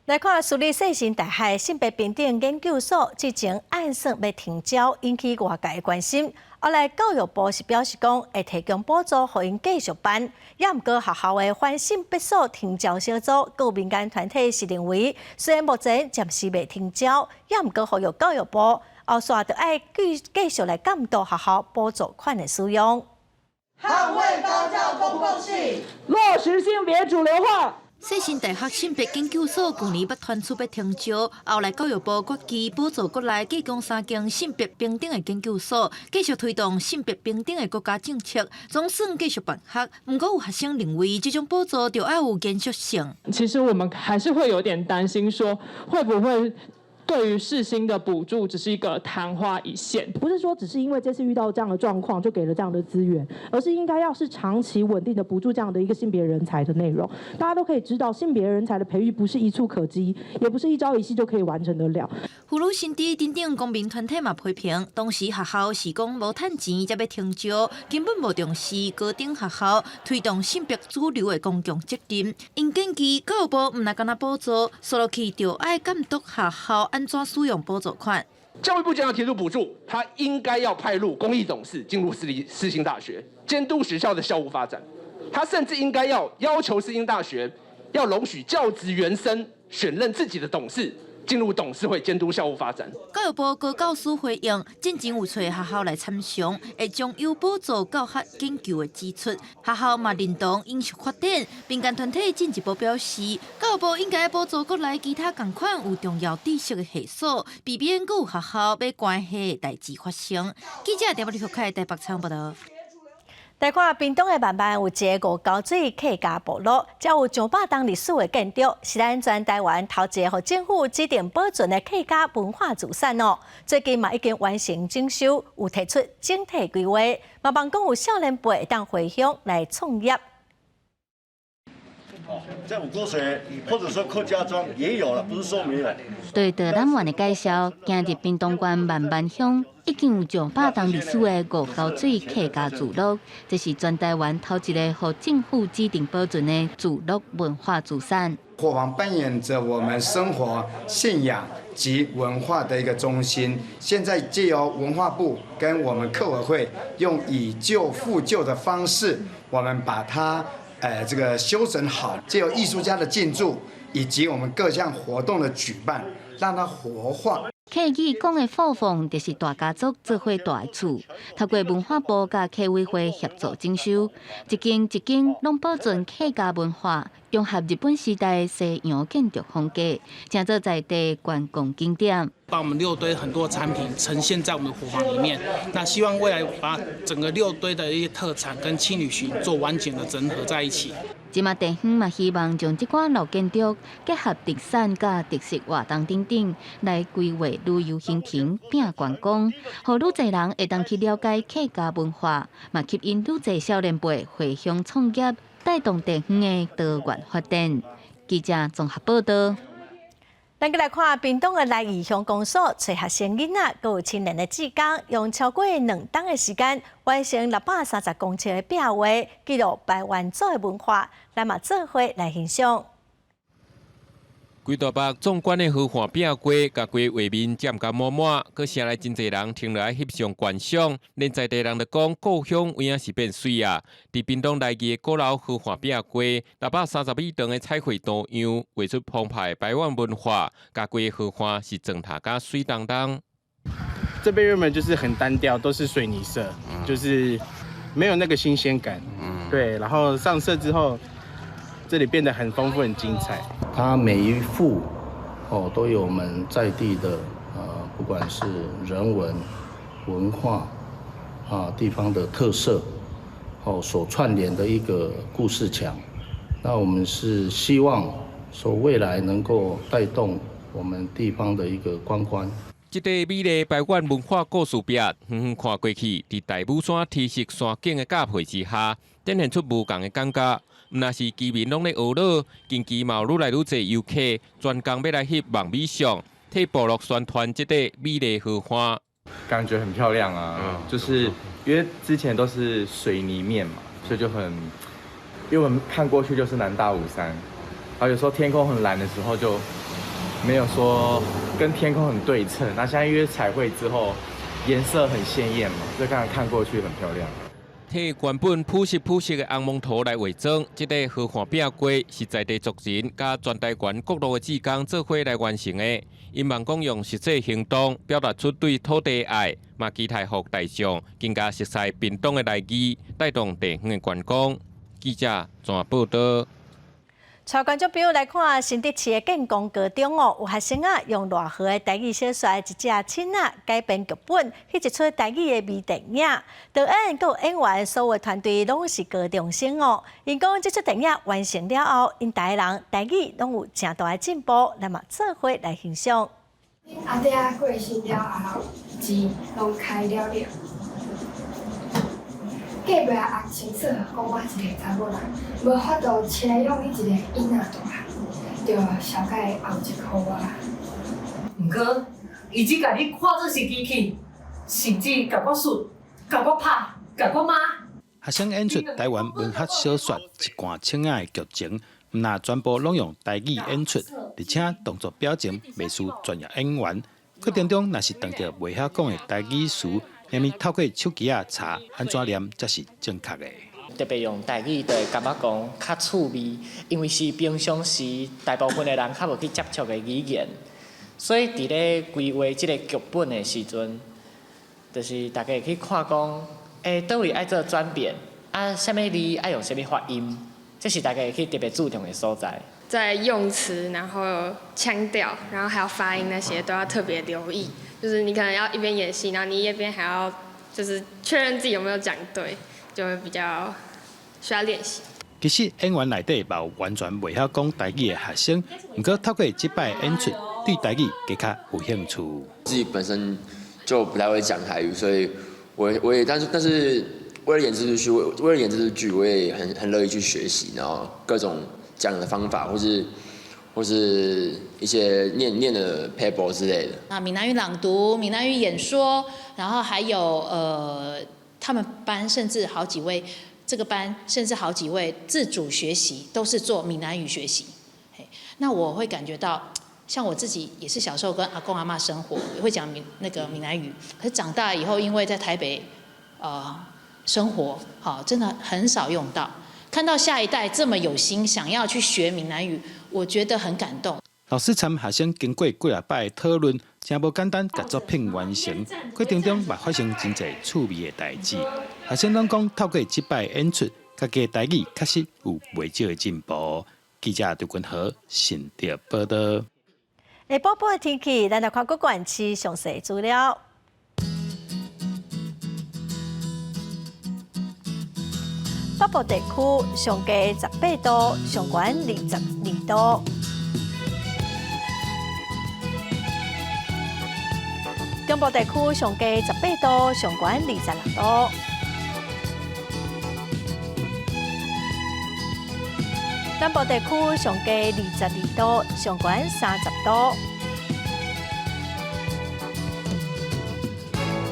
來看私立世新大學性別平等研究所之前按算欲停招，引起外界的關心。後來教育部是表示講，會提供補助予𪜶繼續辦。也毋過學校的反性別所停招小組，閣有民間團體是認為，雖然目前暫時未停招，也毋過呼籲教育部後續著愛繼續來監督學校補助款的使用。捍衛高教公共性，落實性別主流化。世新大學性別研究所舊年捌傳出欲停招，後來教育部決議補助國內提供三間性別平等的研究所，繼續推動性別平等的國家政策，總算繼續辦學。毋過有學生認為，這種補助著愛有延續性。其實我們還是會有點擔心，說會不會對於世新的補助只是一個曇花一現？不是說只是因為這次遇到這樣的狀況就給了這樣的資源，而是應該要是長期穩定的補助這樣的一個性別人才的內容。大家都可以知道，性別人才的培育不是一蹴可幾，也不是一朝一夕就可以完成得了。婦女新知等等公民團體嘛批評，當時學校是講無趁錢才欲停招，根本無重視高等學校推動性別主流的公共責任。𪜶建議教育部毋但干焦補助，煞落去著愛監督學校按怎使用補助款。教育部既然要提出補助，他應該要派入公益董事進入私立世新大學，監督學校的校務發展。他甚至應該要要求世新大學要容許教職員生選任自己的董事，進入董事會監督校務發展。教育部高教司回應，進前有揣學校來參詳，會將有補助教學研究的支出。學校嘛認同永續發展。民間團體進一步表示，教育部應該補助國內其他仝款有重要知識的系所，避免閣有學校欲關系的代誌發生。記者電話李福凱台北採訪報導。來看屏東的萬巒有一个吳溝水客家部落，遮有上百冬歷史的建築，是咱全台灣頭一个予政府指定保存的客家文化資產哦。最近嘛已經完成整修，有提出整體規劃，嘛望講有少年輩會當回鄉來創業。在五溝水，或者說客家莊也有了，不是說沒有。對導覽員的介紹，行入屏東縣萬巒鄉，已經有上百冬歷史的吳溝水客家聚落，這是全台灣頭一个予政府指定保存的聚落文化資產。伙房扮演着我們生活、信仰及文化的一個中心。現在借由文化部跟我們客委會用以舊復舊的方式，我們把它這個修整好，借由藝術家的進駐以及我們各項活動的舉辦，讓它活化。客語講的伙房，就是大家族做伙蹛的厝。透過文化部佮客委會協助整修，一間一間攏保存客家文化，融合日本時代西洋建築風格，成做在地觀光景點。把我們六堆很多產品呈現在我們的伙房裡面，那希望未來把整個六堆的一些特產跟輕旅行做完整的整合在一起。這馬地方嘛希望將這寡老建築結合特產佮特色活動等等，來規劃旅遊行程拼觀光，予愈濟人會當去了解客家文化，嘛吸引愈濟少年輩回鄉創業，帶動地方的多元發展。記者綜合報道。咱閣來看屏東的來義鄉公所，揣學生囡仔，閣有青年的志工，用超過2冬的時間，完成630公尺的壁畫，記錄排灣族的文化。咱嘛做伙來欣賞。規大目壯觀的河岸壁畫，共規畫面佔甲滿滿，閣城內真濟人停落來翕相觀賞，連在地人都講故鄉有影是變媠啊！佇屏東來義的鼓樓河岸壁畫，630米長的彩繪圖樣，畫出澎湃排灣文化，共規河岸是妝頭甲媠當當。這邊原本就是很單調，都是水泥色，就是沒有那個新鮮感。對，然後上色之後，這裡變得很豐富、很精彩。它每一幅哦，都有我們在地的不管是人文、文化啊，地方的特色哦，所串聯的一個故事牆。那我們是希望說未來能夠帶動我們地方的一個觀光。這塊美麗排灣文化故事壁，遠遠看過去，佇大武山天色山景的搭配之下，展現出無仝的感覺。毋但是居民攏咧學樂，近期嘛有愈來愈濟遊客專工欲來翕網美相，替部落宣傳這塊美麗河岸。感覺很漂亮啊，就是因為之前都是水泥面嘛，所以就很，因為我們看過去就是南大武山，然後有時候天空很藍的時候就沒有說跟天空很對稱，那現在因為彩繪之後顏色很鮮豔嘛，所以剛才看過去很漂亮。替原本樸實樸實的紅毛塗來畫妝，這塊河岸壁畫是在地族人佮全台灣各路的志工做伙來完成的。𪜶望講用實際行動表達出對土地的愛，嘛期待予大眾更加熟悉屏東的來義，帶動地方的觀光。記者綜合報道。帶觀眾朋友來看新竹市的建功高中哦，有學生啊用賴和的台語小說一隻凊仔改編劇本，翕一齣台語的微電影。導演閣有演員，所有團隊攏是高中生哦。𪜶講這齣電影完成了後，𪜶逐家人台語攏有誠大的進步，咱嘛做伙來欣賞。阿爹過身了後，錢攏開了了。隔壁阿清楚講我一个查某人，無法度車養伊一个囡仔大漢，就小解後一予我。毋過，伊只共你看做是機器，甚至共我術、共我拍、共我罵。學生演出台灣文學小說一罐凊仔的劇情，毋但全部攏用台語演出，而且動作表情袂輸專業演員。過程中若是碰著袂曉講的台語詞，連咪透過手機仔查按怎念才是正確的。特別用台語就會感覺講較趣味，因為是平常時大部分的人較無去接觸的語言，所以佇咧規劃這個劇本的時陣，就是大家會去看講，佗位愛做轉變，啊，啥物字愛用啥物發音，這是大家會去特別注重的所在。在用詞，然後腔調，然後還有發音那些都要特別留意。就是你可能要一邊演戲，然後你一邊還要就是確認自己有沒有講對，就會比較需要練習。其實演員內底嘛有完全袂曉講台語的學生，毋過透過這擺演出，對台語更較有興趣。自己本身就不太會講台語，所以我也但是為了演這出戲，為了演這出劇，我也很樂意去學習，然後各種講的方法，或是一些念的撇步之類的。啊，閩南語朗讀、閩南語演說，然後還有他們班甚至好幾位，這個班甚至好幾位自主學習都是做閩南語學習。那我會感覺到，像我自己也是小時候跟阿公阿嬤生活，也會講那個閩南語。可是長大以後，因為在台北生活，好，真的很少用到。看到下一代這麼有心，想要去學閩南語，我覺得很感動。老師參學生經過幾若擺討論，誠無簡單，共作品完成。過程中嘛發生真濟趣味的代誌。學生攏講透過這擺演出，家己的台語確實有袂少的進步。記者劉君和新竹報導。下晡晡的天氣，咱來看各縣市詳細資料。北部地區上低18度，上懸22度。中部地區上低18度，上懸26度。南部地區上低22度，上懸30度。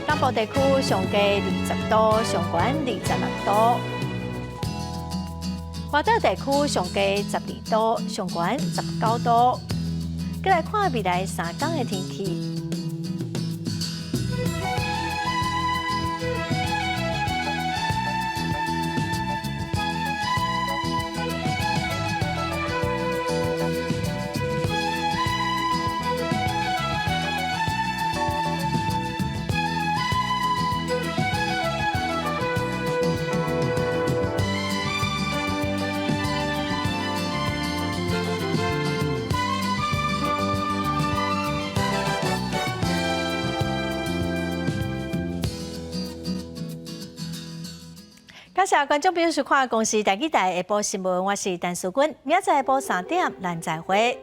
東部地區上低20度，上懸26度。外島地區上低12度，上懸19度。閣來看未來3工的天氣。感謝觀眾朋友收看《公視台語台》下晡新聞，我是陳淑君，明仔載下晡3點，咱再會。